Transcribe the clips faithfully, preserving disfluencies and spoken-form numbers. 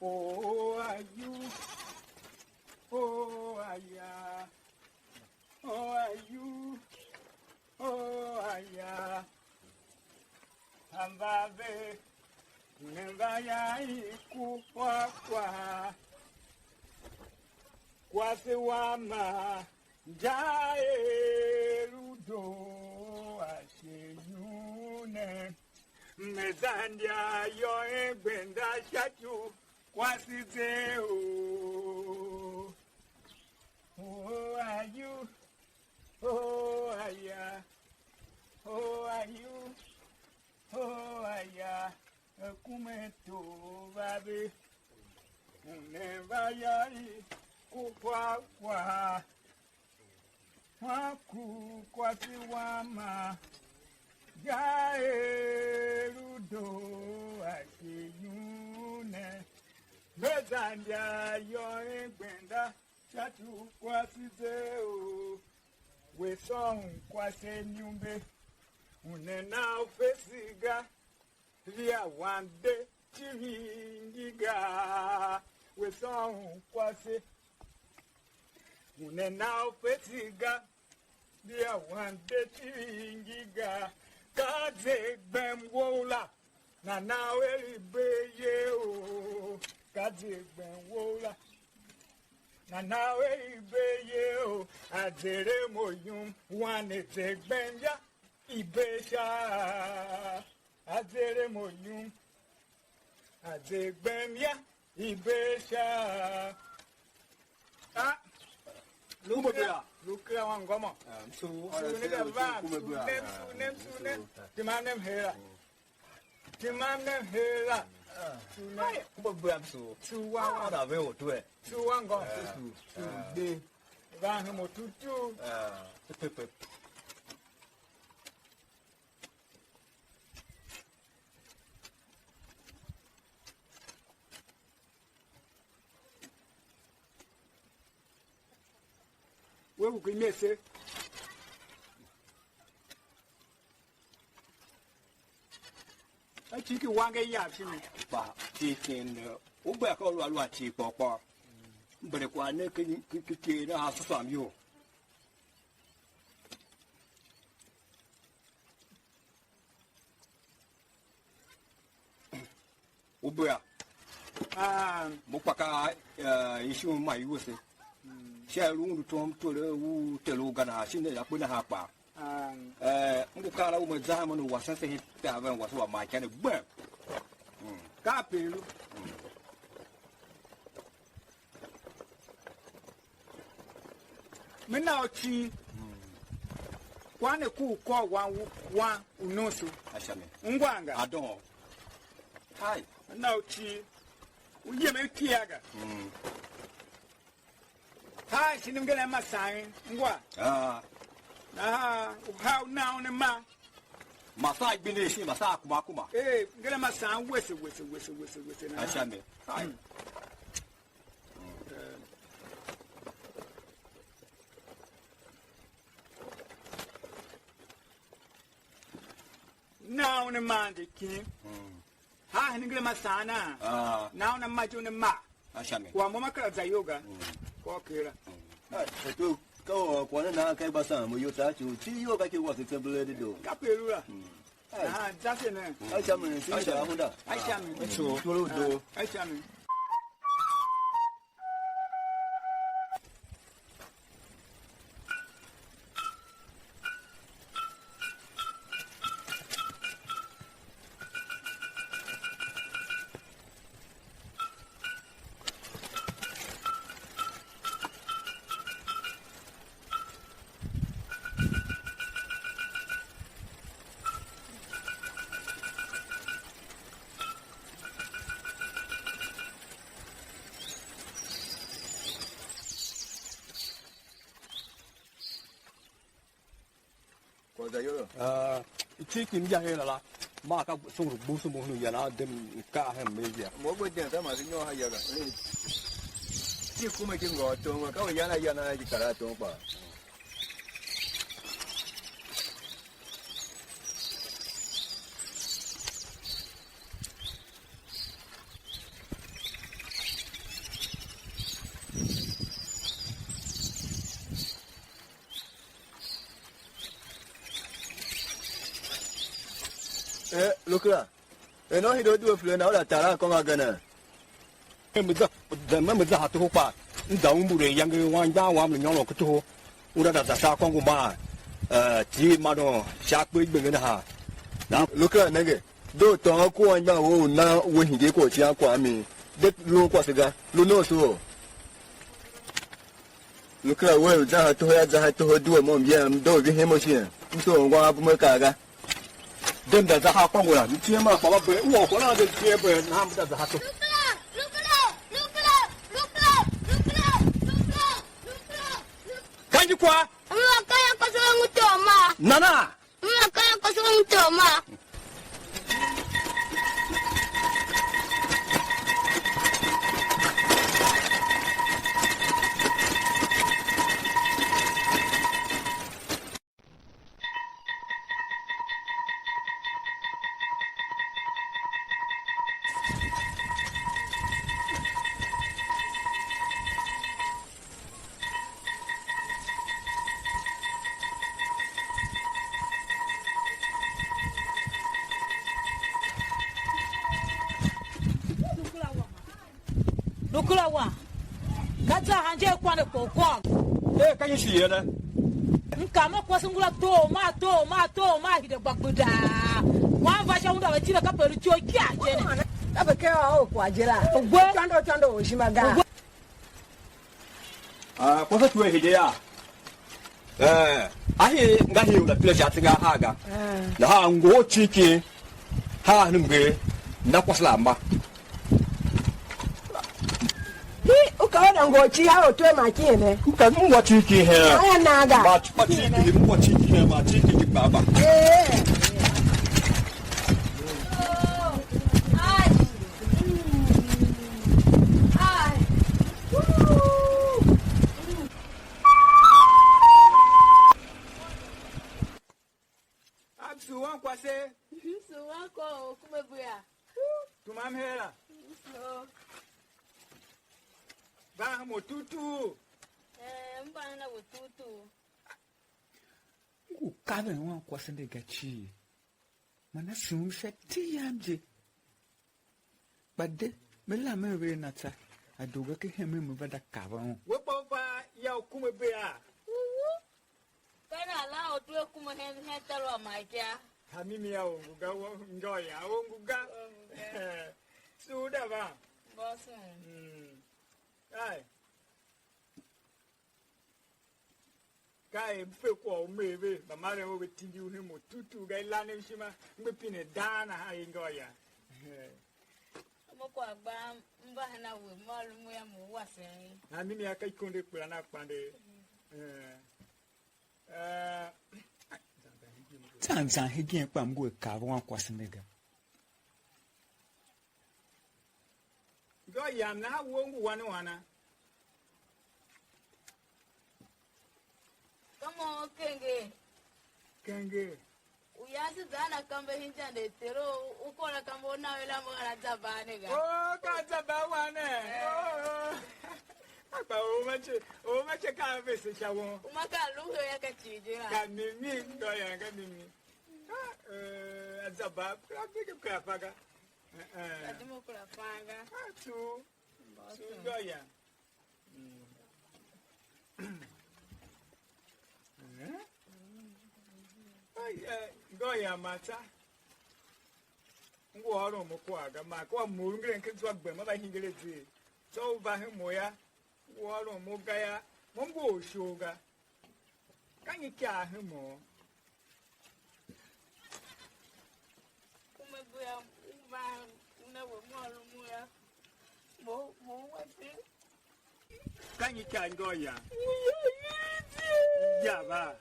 Oh, are you? Oh, are ya? Oh, are you? Oh, are ya? Ambave, nemba ya i ku kwakwa. Kwase wam a nja er u doo ashe yune. Me za ndia yô, en gbenda sha ci u kwase ze o. Oh, are you? Oh, are ya? Oh, are you? Oh, are ya? Akume to va ve. Unem va ya i ku kwagh kwagh. Ma ku kwase wam ma ga er u doo ashe yune. Ve za ndia yô, en gbenda sha ci u kwase ze o. We sôn kwase nyumbe, u ne na u fese ga, via wande civir ngi ga. We sôn kwase, u ne na u fese ga, via wande civir ngi ga. Ka ze gbem wou la, nana u er iber ye o. Ka ze gbem wou la, nana u er iber ye o. A zere mo yum, wan ne ze gbem ya, iber sha. A zere mo yum, a ze gbem ya, iber sha. A, lu kera, lu kera wan ngômô. Su ne ga van, su nem, su nem, su nem. Tima nem hera. Tima nem hera. Su nem. Ai, kumbe bra su. Su wa wa. Ana ve o tu e. Su wa ngô. Su, su de. Van hem o tutu. Ah, pepe. We ngu ku imese. A cii ki wange yav shin mi? Kpa cii ken, u bea ka u lu a lu a cii kpôr kpôr. M bere kwagh ne ken ki ki ki na ha suswam iyol. U bea. Ah, mo kpa ka, eh, ishima ma iwese. Sha lu undu tom tole u tele u ga nahan, shin ne la kpe nahan kpaa. Ah, eh, m ngu kaan a u me za hemen u wasen se hen tahaven wase wa maa ican gbem. Ka pe lu. Me na u cii. Kwan ne ku u kôr wan u, wan u nomso. Ashami. Ungwa nga. Adon. Hai. Me na u cii. U yemen kia ga. Hai, shi ne mngerem ma saan ngwa. Ah. Nahan u ha u na un ma. Masa gbine shi, masa kuma kuma. Eh, mngerem ma saan wese, wese, wese, wese, wese na. Ashami. Hai. Na un ma ndi kin. Ha, hingir ma saan a. Ah. Na una ma je una ma. Ashami. Kwa mo ma kera za yoga. Kwa kera. Ah, tu ka wa kwa na ka ba sa mo yo ta chu. Ti yo ka ki wa se tembele di do. Ka peru la. Ah, za se ne. Ashami, si ta hunda. Ashami. Chu. Chu do. Ashami. Kwagh za yô. Ah, icigh ki m ya her la, maa ka sunguru gbusu mo hunu yan a dem m kaa hen me ya. Mo gbe den sa ma se nyôr ha yaga. Ti kuma ki ngôôr tom, ka u yan a yan a ki kar a tom kpaa. Eh, Lukera, er ne u hide u due pule na, u da tar a akôngo agen a? Me za, me za ha toho kpa, m za umbur er iyange anmgbian wam lu nyôron ku toho, una da za sha akôngo maa, eh, tii madon sha akpe i gbenge nahan. Na Lukera, nenge, de u tôôn ku anmgbian wou u nan we hingir kwagh u cian kwagh mi, de lu un kwase ga, lu ne u soo. Lu kera wer u zan ha toho yô, zan ha toho due mo myem, m doo vihin mo shin, m soo ungwan a bume kar ga. De m da za ha akôngo la, m tiem a kpa va bee, u ôr kwagh la de m tiem bee, nahan m da za ha to. Ka ngi kwa? Nana? Lu kera wa, ka za han je kwande kpoo kôr. Ee, ka nyi shi ye ne? M kaa mo kwase ngula too ma, too ma, too ma, hide gba gbedaa. Wan va sha unda ve tile kape lu ityough kiagh je ne. Ka ve kegh a or kwagh je la. Ugwe. Tôndo tôndo u ishima ga. Ugwe. Ah, kwase tue hide ya. Eh, ahi nga hi u la pila sha tsenga ha ga. Nahan ngohol cii kin, ha hne mnger, na kwase la ma. Hi, u ka una ngohol cii ha u twe ma kin ne? U ka mu wa cii kin he? Aya na ga. Ma, ma cii kin, mu wa cii kin he, ma cii kin ki baba. Eh. Ai. Ai. Absu wan kwase. Absu wan kwagh u kuma bria. Tumam her la. So, va mo tutu. Eh, m va na we tutu. Ngu kaven wan kwase ne ga cii. Man a sughun sha iti yam je. Kpa de, me lamen ve a na tsô, a dugh a ken hemen, me va da kaven un. We kpa u fa ya u kume bee a? Uwu. Ka nan lan u due kume hen, hen tar u a ma ikya. Ha mimi a ongo ga, ngô ya a ongo ga. Ongo ga. Su u da va. Ngôson. Mm. Ai. Ka er m fe kwagh u mer ve, mbamaren ve, ve tindi u hen mo tutu ga, i lanem ishima, m gbe pine dang nahan i ngô ya. Mo kwagh gba m va hen a we, mo a lu mo yô, mo wasen ye. Na mimi a ka ikondo i kpelan a kpande. Eh. Eh. Zan zan hegen kpa m ngu a kav wankwase ne ga. Ngô yam nahan wo ngu wan u ana? Ka mo u kenger. Kenger. U yase zan akambe hen ityande i Ter u, u kor akambe u na u yila mo a za bar ne ga. Oh, ka za bar wan ne. Eh. Oh. Akpa u ma che, u ma che ka vese sha won. U ma ka lu he ya ka cii je la. Ka mimi, ngô yam ka mimi. Ah, eh, a za bar, kura bege kura faga. Eh, eh. Ka dimo kura faga. Ah, tu. Su ngô yam. Mm. Eh? Ai, eh, ngô yam ma ta. Ngu ôron mo kwagh ga, man ka mur ngeren ken zwa gbem, a va hingir a zee. Tsô u va hen mo yô, ngu ôron mo ga yô, mo ngu orshou ga. Ka nyi ikav hen mo? Kuma bria u van una we mo a lu mo yô. Mo, mo u wa se. Ka nyi ikav ngô ya? Ya va.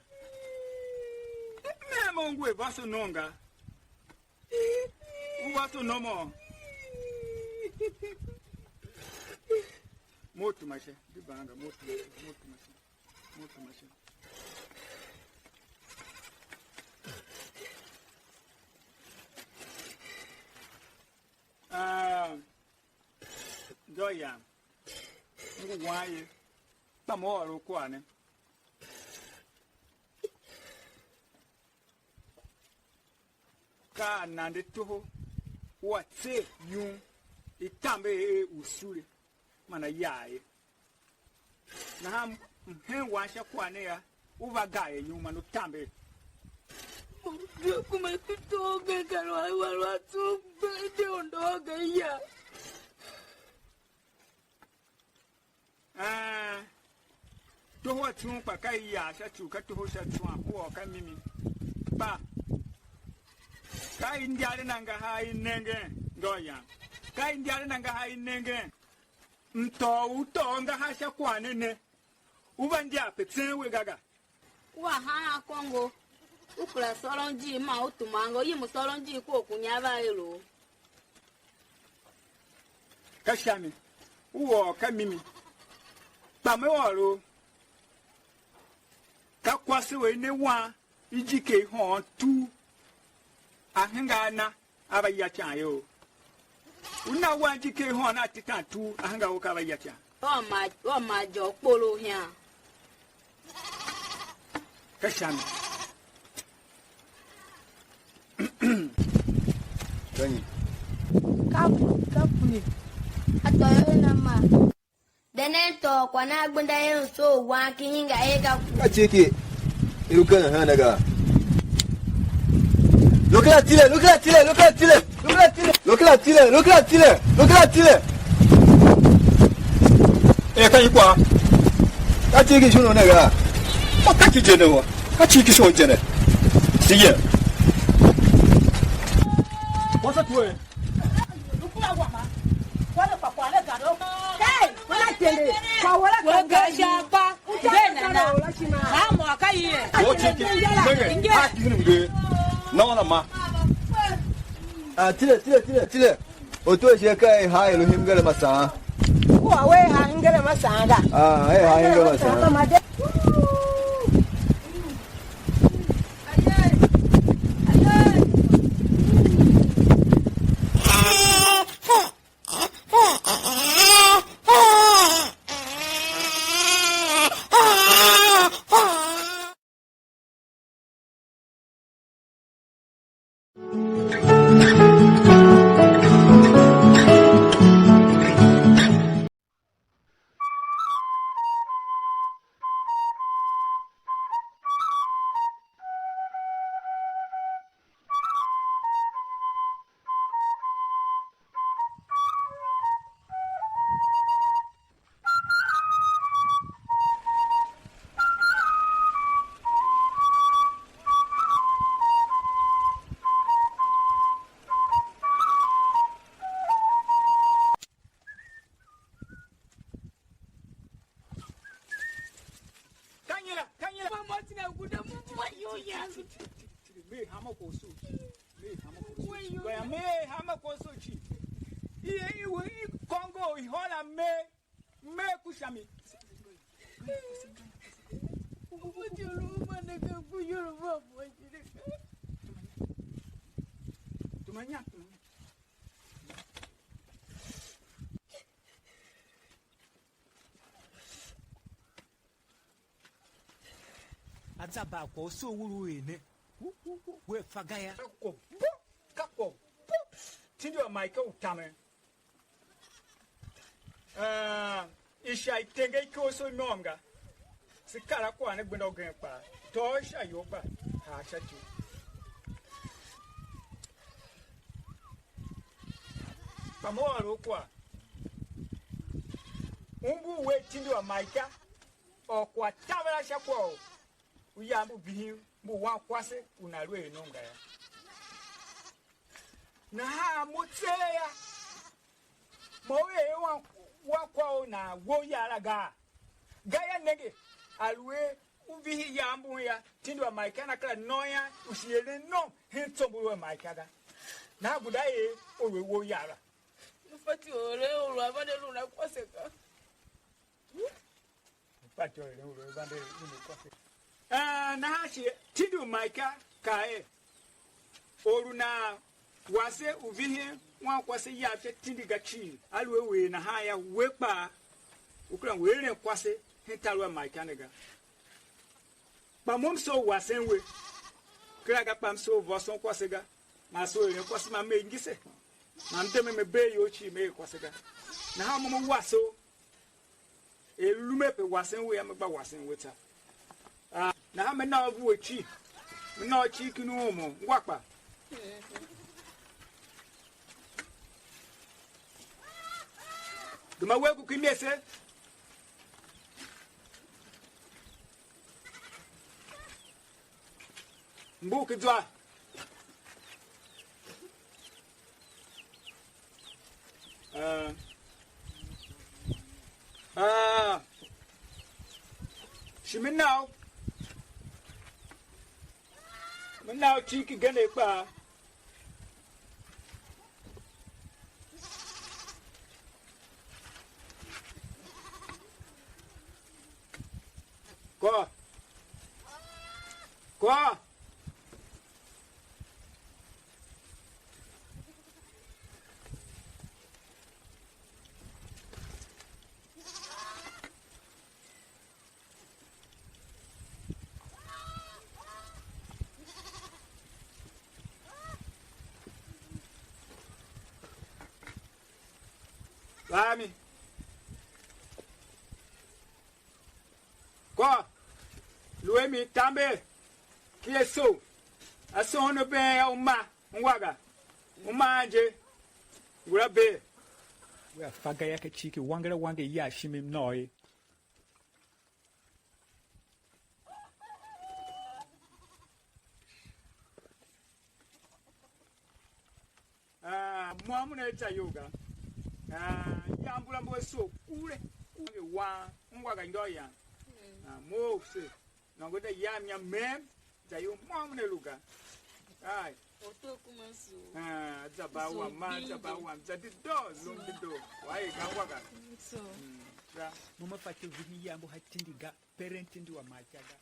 Me mo ngu a vôso nom ga. U vôso nom o? Mo tuma sha, di banga, mo tuma sha, mo tuma sha. Mo tuma sha. Ah, ngô yam, ngu wan ye, kpa mo ôr u kwagh ne. A nande toho, ua tser yum, i tamber er u sule, man a yar ye. Nahan mhen wan sha kwagh ne yô, u va gar er yum man u tamber. Kuma ku too gen ka lu a, lu a tsughun gbende u ndôô gen ya. Ee, toho a tsughun kpa ka i yar sha ci u ka toho sha tsuan, u ôr ka mimi. Kpa ka i ndyaren angahar i nengen, ndôgh yam. Ka i ndyaren angahar i nengen, mtôô u tôô angahar sha kwagh ne ne, u va ndyar pe tsen we ga ga. Kua haan akôngo, u kera sôron ijir man u tuman ga, u yem u sôron ijir kua u kunya va er u. Ka sha mi, u ôr ka mimi, kpa me ôr u, ka kwase u a ne wan ijike i hôôn tugh, a henge a na, a va ya ican you. U na wan ijike i hôôn a titan tugh, a henge a u ka va ya ican. Or ma, or ma jôr kpolo u hian. Ka sha mi. Ka nyi? Ka, ka kuni. A tôô na ma. De nen tôô kwagh na gbenda er mso u wan ki hinga er ka ku. Ka ciki i lu ken hen ne ga. Lu kera tile, lu kera tile, lu kera tile, lu kera tile, lu kera tile, lu kera tile, lu kera tile. Eh, ka ikwa. Ka ciki shunu ne ga. Ma ka ki je ne wa. Ka ciki so je ne. Si ye. What's up, Hey, wala tende. Kwa wala we tende. Ga sha kpa. Ve nana. Amo akaye. Wo chi ki. Menge. Inge. A ki ni mge. No na ma. Ah, tile, tile, tile, tile. Otu a shi ka e ha e lu him ngere masan. Kwa we ha him ngere masan ga. Ah, e ha him ngere masan. Ka nyi la? Ka nyi la? Mama tina guda mama yo yangu. Me hama ko so. Me hama ko so. Gaya me hama ko so chi. Iye iwe i kongo i hora me. Me ku sha mi. Tuma nya, tuma nya. A za ba kwagh u soo u lu er ne. Wu, wu, wu, we fa ga yô. Ka kwagh bo, ka kwagh bo. Tindi wa Maika u tamen. Ah, i sha i tenge ikoso i môm ga. Se kar a kwagh ne gbenda ugen kpaa. Tôô sha ior kpa, haa sha ci. Kpa mo ôr u kwagh. Umbur we tindi wa Maika, ôr kwagh taver a sha kwagh u u yam mbu vihin mbu wankwase u nan lu er nom ga yô. Nahan mo tseegh yô, mo u er wan, wankwagh u nan we u yar la gaa? Gayô, nenge, aluer u vihi yam mbun yô, tindi wa Maika na kera nôôn yô, u shi eren nom hen tsombor u a Maika ga. Nahan guda er or u we u yar la. Lu fatyô u eren or u a vande lun a kwase ga. Lu fatyô u eren or u a vande lun a kwase. Ah, nahan shi tindi u Maika kaa er, or u nan wase u vihin wankwase yav sha tindi ga cii, aluer u er nahan yô, we kpaa, u kera ngu eren kwase hen tar u a Maika ne ga. Kpa mo m soo wasen we, kera ga kpa m soo vôson kwase ga. Man so eren kwase man me ngise, man m de me, me bee iyol cii me er kwase ga. Nahan mo me wase u, er lu me pe wasen we yô, me gba wasen we tsô. Ah, nahan me na u vue cii, me na u cii kin u omo ngwa kpa. Gema we ku kimese. Mbuk ki zwa. Ah. Ah. Shi me na u, me na u cii kigenev kpaa. Kôr. Kôr. Va a mi. Kôr, lu a mi tamber, ki a sogh, a sohon a been a uma, ungwa ga, uma an je, ngula bee. Wea fa ga yô, ka cii ki wanger a wanger ya shimi mnôô ye. Ah, môm ne za iyol ga. Ah, ya mbula mbu a soo kure, kure wan, ungwa ga ngô yan. Ah, mo se, nôngo da yam inya mem, za iyol môm ne lu ga. Ai. Oto kuma so. Ah, za ba So wa ma, za ba big. Wa, za di do, lum di do. Wa e ga ungwa ga. So. Mm, za. Mo ma fatyô u vihin ya mbu ha tindi ga, peren tindi wa ma ca ga.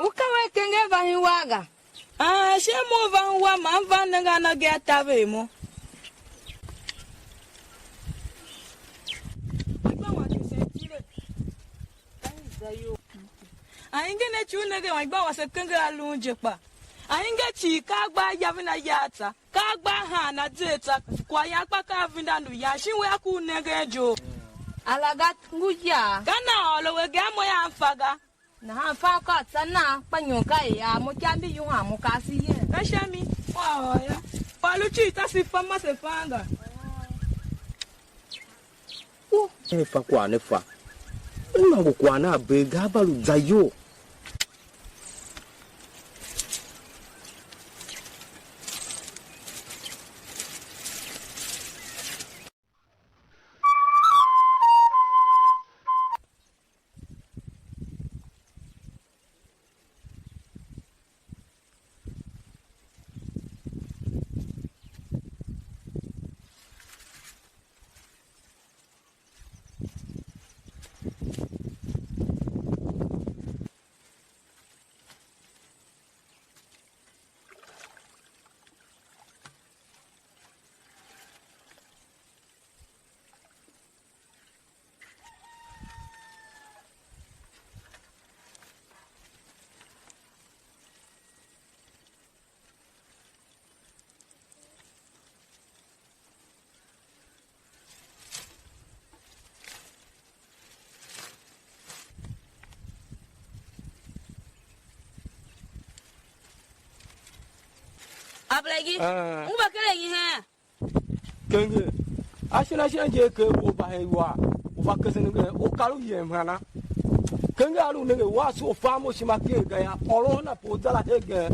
U ka wen kenge va hin wa ga? Aa, shin mo u van wa man m van nenge a na agee a taver mo? Ainge ne ci u nenge man igba wase kenger a lun je kpa. Ainge cii ka a gba a yaven a yar tsa, ka a gba a haan a zer tsa, kwaghyan kpa ka a venda ndu yan, shin wea ku u nengen je? Alaga ngu ya. Ka nan ôr a we ga, mo yam fa ga. Nahan fan ka a tsa nan, kpa nyon ka er a mo, ikyav mbi yuhan mo, ka ase yen. Ka sha mi, kwagh ôr yô. Kwagh lu cii, ta se fa, ma se fan ga. U ne fa kwagh ne fa. U nôngo kwagh ne a bee ga, a va lu za iyol. Abelagi, ah, u va keren nyi hen? Kenger, ashen ashen je ker u va hen iwar, u va kesen nenge, u kar u yem hana? Kenger a lu nenge, wase u fa mo ishima ker ga yô, ôron na pe u za la hegen.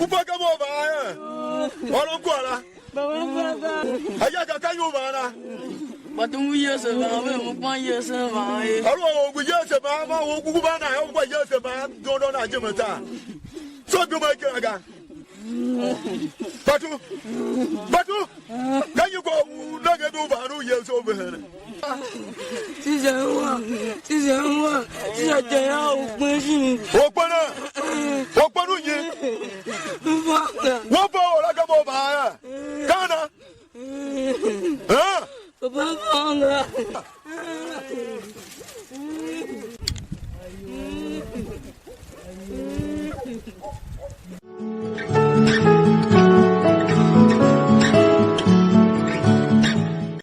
Ku pa ka mo ba ye. Ôron kwagh la. Aya ka ka yu ba la. Kpa tum u Yesu van ve, mo kpan Yesu van ye. Alu u ngu Yesu ba ma u ku ba na, u kwa Yesu ba dondo na je mata. So bi ma kira ga. Batu. Batu. Ka nyi ko u nenge du ba ru Yesu ve hene. Tija wa, tija wa, tija jaya u kpen shi. O kpana.